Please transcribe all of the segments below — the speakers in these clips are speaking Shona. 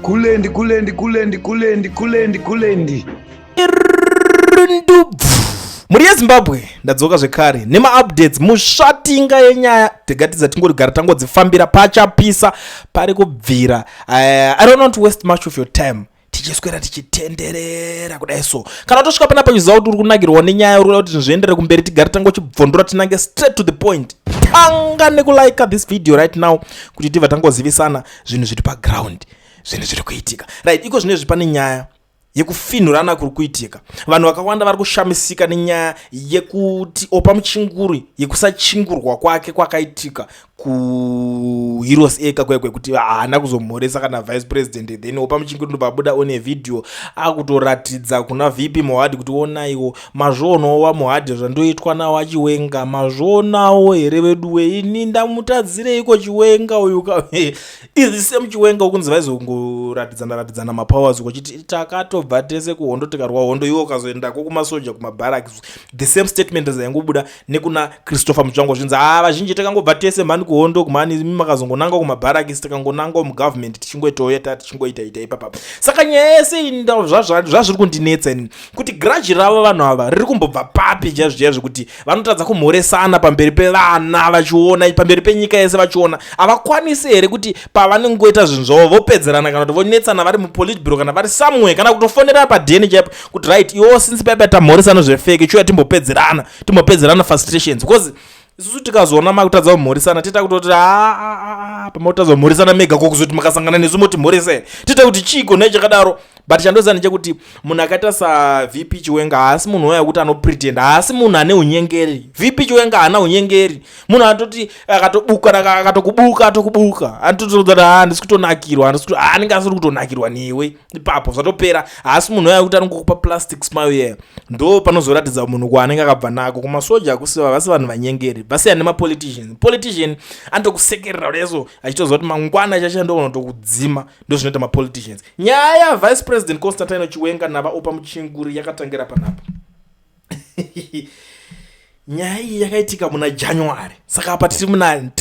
Kulendi, kulendi, kulendi, kulendi, kulendi, kulendi. Ndubvu mhuri yeZimbabwe, ndadzoka zvekare nemaupdates musvatinga yenyaya. Tegatidza tingorigara tangodzifambira pachapisa pari kubvira. I don't want to waste much of your time. Tichiswera tichitenderera kudai, so kana utosvika panapa uchiziva kuti uri kunakirwa nenyaya, uri kuda kuti zvinhu zviendere kumberi, tigare tangochibvondora, tinange straight to the point. Tanga nekulike this video right now kuti tibva tangozivisana zvinhu zviri paground, zvinhu zviri kuitika. Right, iko zvinezvi pane nyaya yekufinhurana kuri kuitika. Vanhu vakawanda vari kushamisika nenyaya yekuti Oppah Muchinguri, yekusachingurwa kwake kwakaitika kuHeroes Acre kwekwe, kuti haana kuzomhoresa kana vice president. Then Oppah Muchinguri ndobva abuda one video akutoratidza kuna VP Mohadi kuti onaiwo, mazvoonawo vaMohadi, zvandoitwa nawo aChiwenga, mazvoonawo here veduwe? Ini ndamutadzireiko Chiwenga uyu? Is the same Chiwenga ukunzi vaizongoratidzana ratidzana mapowers, kuchiti takatobva tese kuhondo, tikarwa hondo, iwo ukazoendako kumasoja, kumabarracks. The same statement zaingobuda nekuna Christopher Mutsvangwa, zvinzi ha, vazhinji takangobva tese mhani kuhondo kumhani, imi makazongonanga kumabarracks, tikangonanga mugovernment, tichingoitoeta, tichingoitaita ipapapa. Saka nyaya yese zvazviri kundinetsa ini kuti grudge ravo vanhu ava riri kumbobva papi chaizvo chaizvo, kuti vanotadza kumhoresana pamberi pevana vachiona, pamberi penyika yese vachiona? Havakwanisi here kuti pavanongoita zvinhu zvavo vopedzerana, kana kuti vonetsana vari mupolitburo, kana vari somewhere, kana kutofonera padheni chaipo kuti right, iwo since paipa tamhoresana zvefake, chiuya timbopedzerana, timbopedzerana frustrations? Because isusu tikazoona makutadza kumhoresana, tiita kutoti aa, pamakutadza kumhoresana mega, ko kuzoti makasangana nesu motimhoresa here? Tiita kuti chiiko nhai chakadaro? But chandoziva ndechekuti munhu akaita saVP Chiwenga haasi munhu waya wekuti anopretend, haasi munhu ane unyengeri. VP Chiwenga haana unyengeri. Munhu atoti akatobuka, akatokubuka, atokubuka, anototoudza kuti handisi kutonakirwa, anenge asiri kutonakirwa newe ipapo, zvatopera. Haasi munhu waya wekuti anongokupa plastic smile yeyo. Ndo panozoratidza munhu kwaanenge akabva nako kumasoja. Akusiva vasi vanhu vanyengeri, vasiyana nemapoliticians. Politician anotokusekerera kudeso achitoziva kuti mangwana chacha ndokunotokudzima. Ndo zvinoita mapoliticians. Nyaya yaVice President Constantino Chiwenga navaOppah Muchinguri yakatangira panapa. Nyaya iyi yakaitika muna January, saka apa tiri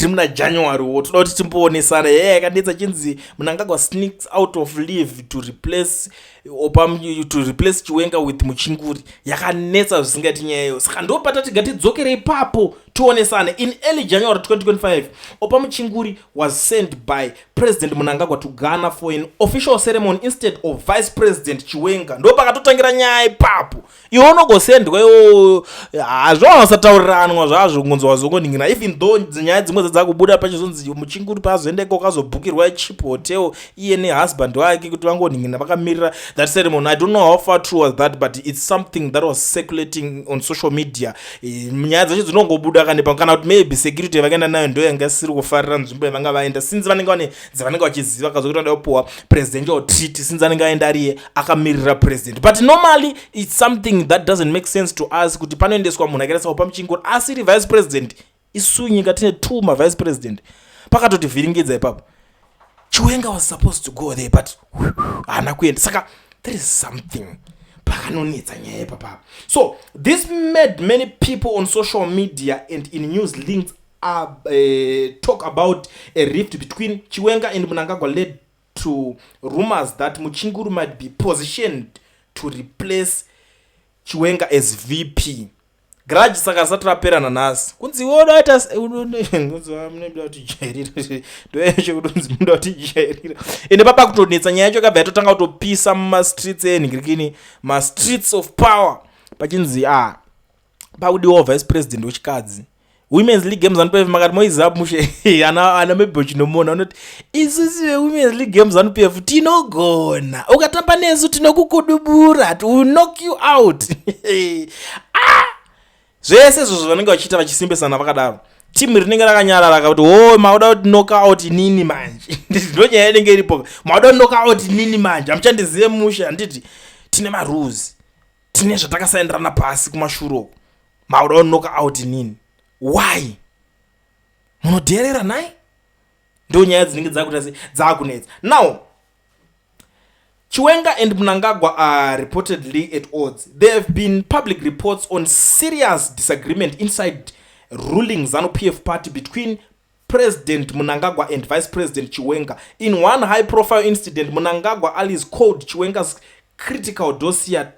muna January wo. Toda kuti timboonesana. Yaya yakanetsa chinzi Mnangagwa sneaks out of leave to replace Oppah, to replace Chiwenga with Muchinguri. Yakanetsa zvisingaiti nyaya iyo. Saka ndo patati ngatidzokere ipapo tionesane. In early January 2025, Oppah Muchinguri was sent by President Mnangagwa to Ghana for an official ceremony instead of Vice President Chiwenga. Ndo pakatotangira nyaya ipapo. Iwe unogosendwa iwo, hazvawasatauriranwa zvazvo, kunzi wazongoningira, even though nyaya dzimwe dzadzakubuda pachizonzi Muchinguri paazoendeka ukazobhukirwa cheap hotel iye nehusband wake kuti vangoningina vakamirira that ceremony. I don't know how far true was that, but it's something that was circulating on social media. Nyaya dzacho dzinongobuda kanepa, kana kuti maybe security yavakaenda nayo ndo yanga isiri kufarira nzvimbo yavanga vaenda, since vanenge vane dzavanenge vachiziva kazokuti vanoda kupuwa presidential treat, since anenge aenda ariye akamirira president. But normally it's something that doesn't make sense to us kuti panoendeswa munhu akaita saOppah Muchinguri asiri vice president. Isu nyika tine two mavice president, pakatoti vhiringidza ipapo. Chiwenga was supposed to go there, but haana kuenda. Saka there is something pakanonetsa nyaya ipapapa. So this made many people on social media and in news links talk about a rift between Chiwenga and Mnangagwa, led to rumors that Muchinguri might be positioned to replace Chiwenga as VP. Grudge saka risati rapera nanhasi, kunzi iwe udaita kutijairira, ndoyacho kutonzi muda kutijairira. Ende papa kutonetsa nyaya yacho yakabva yatotanga kutopisa mumastreets enhingirikini, mastreets of power, pachinzi a ah, pakudiwawo vice president wechikadzi, Women's League Games ZANU PF. Makati moiziva mushe, ana maybe chinomona unoti isusu veWomen's League Games ZANU PF tinogona, ukatamba nesu tinokukudubura, will knock you out. Ah! Zvese izvozvo vanenge vachiita vachisimbisana vakadaro, timu rinenge rakanyarara kakuti o mauda kuti knock out nini manje? Ndo nyaya inenge iripo. Mauda kuti knock out nini manje? Hamuchandizive mushe, handiti tine marules, tine zvatakasaenderana pasi kumashure uko. Mauda kuti knock out nini? Why munodherera nai? Ndo nyaya dzinenge dzakuita se dzakunetsa. Now Chiwenga and Mnangagwa are reportedly at odds. There have been public reports on serious disagreement inside ruling ZANU PF party between. President Mnangagwa and Vice President Chiwenga. In one high profile incident, Mnangagwa allies called Chiwenga's critical dossier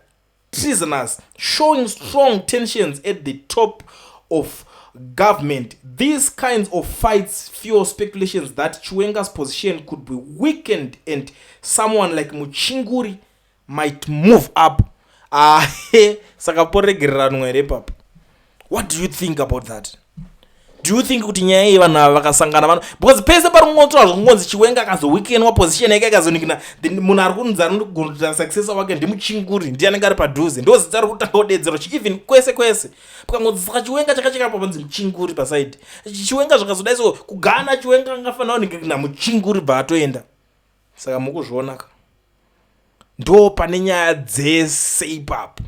treasonous, showing strong tensions at the top of government. These kinds of fights fuel speculations that Chiwenga's position could be weakened and someone like Muchinguri might move up. Ah, saka poregereranwa here ipapo? What do you think about that? Do you think kuti nyaya iyi, vanhu ava vakasangana vano, because pese pari kungotaura zvokungonzi Chiwenga akazoweakenwa, position yake ikazonikina, then munhu ari kunzi anogonota successor wake ndiMuchinguri, ndiye anenge ari padhuze, ndo zita ri kutanga kudedzerwa. Even kwese kwese pakangonzi saka Chiwenga chakachekapa, panzi Muchinguri paside Chiwenga. Zvakazodai so kuGhana, Chiwenga angafanira kunikina Muchinguri bva atoenda. Saka mukuzvionaka, ndo pane nyaya dzese ipapo.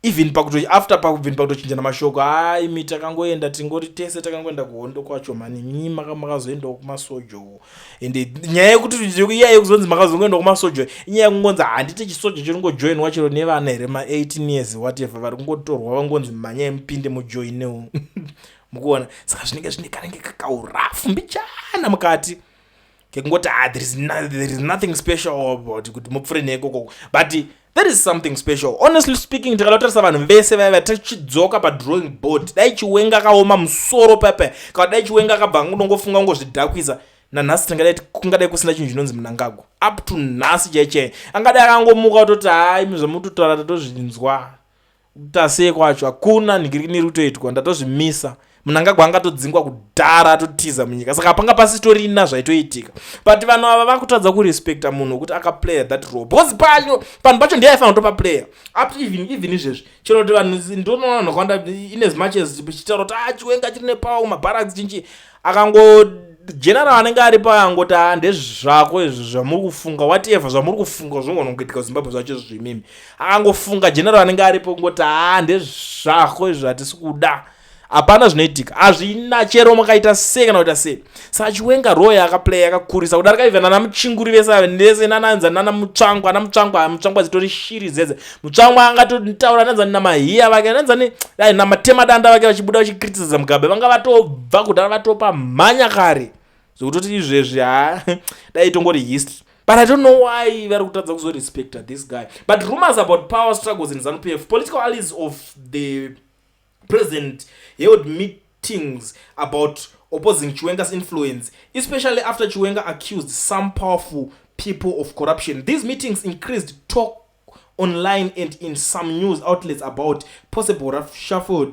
Even pakuto after pakubvini, pakutochinjana mashoko, hai mi takangoenda, tingori tese takangoenda kuhondo kwacho mani, mi makazoendawo kumasojo. Ende nyaya yekuti iya yekuzonzi makazongoendawo kumasojo, inyaya yekungonzi handiti chisoja chiringojoinwa chero nevana here, ma18 years, whatever, vari kungotorwa vangonzi mhanyai mupinde mujoinewo. Mukuona, saka zvinenge zvine kanenge kakaurafu mbichana mukati kekungoti, ah, there is nothing special about kuti mupfure neikoko, but there is something special. Honestly speaking, tikada kutarisa vanhu vese vaiva, tichidzoka padrawing board, dai Chiwenga akaoma musoro pepe, kana dai Chiwenga akabva unongofunga ngozvidhakwisa, nanhasi tingadai kungadai kusina chinhu chinonzi Mnangagwa. Up to nhasi chaichai angadai akangomuka kutoti, "Hai, zvamutotaura tatozvinzwa, tasei kwacho hakuna nhingirikini kutoitwa, ndatozvimisa." Mnangagwa angatodzingwa kudhara, atotiza munyika, saka panga pasitorina zvaitoitika. But vanhu ava vakutadza kurespecta munhu wekuti akaplaya that role, because pacho panhu pacho ndiye aifanira kutopaplaya up. Even izvezvi, chero kuti vanhu, ndonoona vanhu vakawanda, in as much as chitaura kuti, ah, Chiwenga chiri nepower kumabarracks chinchi, akango general anenge aripo angoti, "Ah, ndezvako izvi zvamuri kufunga, whatever zvamuri kufunga zvinogona kuitika kuZimbabwe zvacho zvimimi." Akangofunga general anenge aripo kungoti, "Ah, ndezvako izvi, hatisi kuda," hapana zvinoitika, hazvina, chero makaita sei kana kuita sei. Saka Chiwenga role yaakaplaya yakakurisa kudarika even ana Muchinguri vese ava vese, nananza nana Mutsvangwa. Ana Mutsvangwa, Mutsvangwa dzitori shiri dzedze. Mutsvangwa angatotaura nanzani namahiya vake, nanzani dai namatemadanda vake, vachibuda vachikriticiza Mugabe, vanga vatobva kudhara, vatopa mhanya kare, zvekutoti izvezvi ha, dai tongori history. But I don't know why vari kutadza kuzorespecta this guy. But rumors about power struggles in ZANU PF, political allies of the president held meetings about opposing Chiwenga's influence, especially after Chiwenga accused some powerful people of corruption. These meetings increased talk online and in some news outlets about possible shuffle,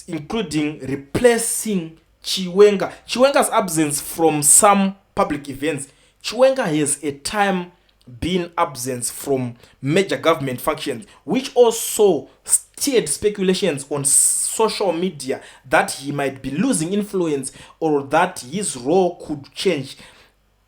including replacing Chiwenga. Chiwenga's absence from some public events. Chiwenga has a time been absent from major government functions, which also stirred speculations on social media that he might be losing influence or that his role could change.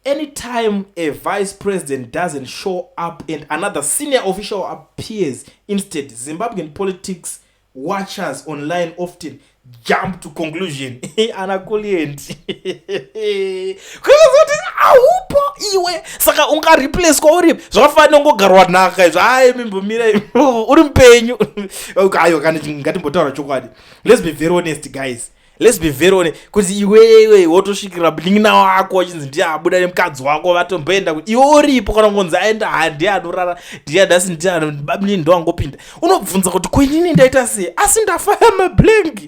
Anytime a vice president doesn't show up and another senior official appears instead, Zimbabwean politics watchers online often jump to conclusion. Ana Kulient kwekazoti aupo iwe, saka ungareplacwa uri, zvakafanira kungogarwa nhaka izvo. Ai, mimbomira, uri mupenyu. Ayo, kana ngatimbotaura chokwadi, let's be very honest, guys, let's be very honest, kuti iwewe wotosvikira munin'ina wako achinzi ndiye abuda nemukadzi wako, vatomboenda, iwe uripo, kana kungonzi aenda, ha, ndiye anorara, ndiye adasi, ndiye bamunini ndo angopinda, unobvunza kuti, "Kwenini ndaita sei? Asi ndafaya mablank?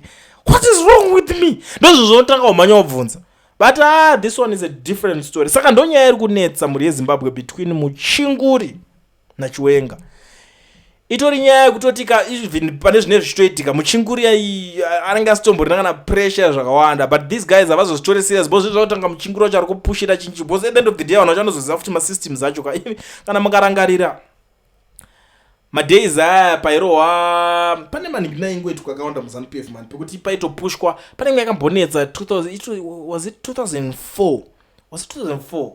What is wrong with me?" Ndozvo zvinotanga kumhanya wobvunza. But, ah, this one is a different story. Saka ndonyaya iri kunetsa mhuri yeZimbabwe between Muchinguri naChiwenga. Itori nyaya yekutoti ka even pane zvinenge zvichitoitika, Muchinguri anenge asitomborina kana pressure zvakawanda, but these guys havazozvitori serious, because zvakutanga Muchinguri wacho ari kupushira chinchi, because at the end of the day vanhu vachanozoziva futi masystems acho ka. Kana mukarangarira madays aya pairohwa, pane manhingi aingoitwa akawanda muZANU PF man, pekuti paitopushwa, panenge yakambonetsa 2000, was it 2004? Was it 2004?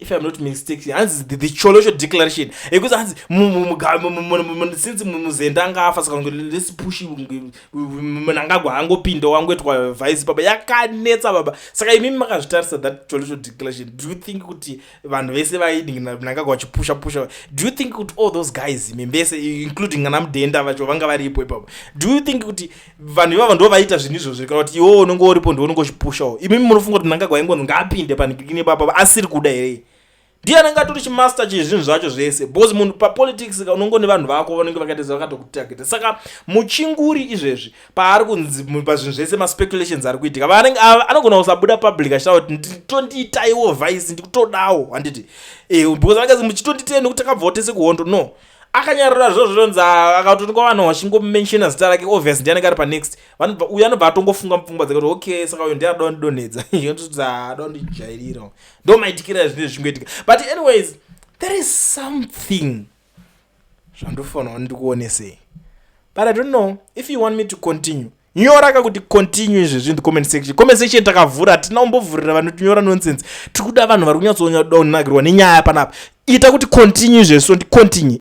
If I'm not mistaken, hanzi the Tsholotsho Declaration ekuti hanzi since Muzenda anga afa, saka let's push Mnangagwa angopinda, wangoitwa vice baba. Yakanetsa baba. Saka imimi makazvitarisa that Tsholotsho Declaration, do you think kuti vanhu vese vaidingi Mnangagwa vachipusha pusha, do you think kuti all those guys imi vese, including ana Mudenda vacho vanga varipo ipapo, do you think kuti vanhu ivavo ndo vaita zvinhu izvozvo, kana kuti iwowo unenge uripo ndo unenge uchipushawo? Imimi munofunga kuti Mnangagwa aingonzi ngaapinde panikini papa asiri kuda here? Ndiye anenge atori chimaster chezvinhu zvacho zvese, because munhu papolitics unongo nevanhu vako vanenge vakaita sevakatokutageta. Saka Muchinguri izvezvi paari kunzi pazvinhu zvese, maspeculations ari kuitika, anogona kusabuda public achitaura kuti nditondiitaiwo vice, ndikutodawo, handiti? Because anenge muchitonditei nekuti takabvawo tese kuhondo. No, akanyarara zviro zvinonzi akatotonga vanhu vachingomentiona zita rake, obvious ndiye anenge ari panext. Uyu anobva atongofunga mupfungwa dzake kuti okay, saka uyu ndiye anoda kundidonhedza, ada kundijairira. Ndo maitikira zvinenge zvichingoitika. But anyways, there is something zvandofanira ndikuonesei, but I don't know if you want me to continue. Nyora kakuti "continue" izvezvi in the comment section. Comment section takavhura, hatina kumbovhurira vanotinyora nonsense. Tiri kuda vanhu vari kunyatsonakirwa nenyaya panapa. Ita kuti "continue" izvezvi, so ndicontinue.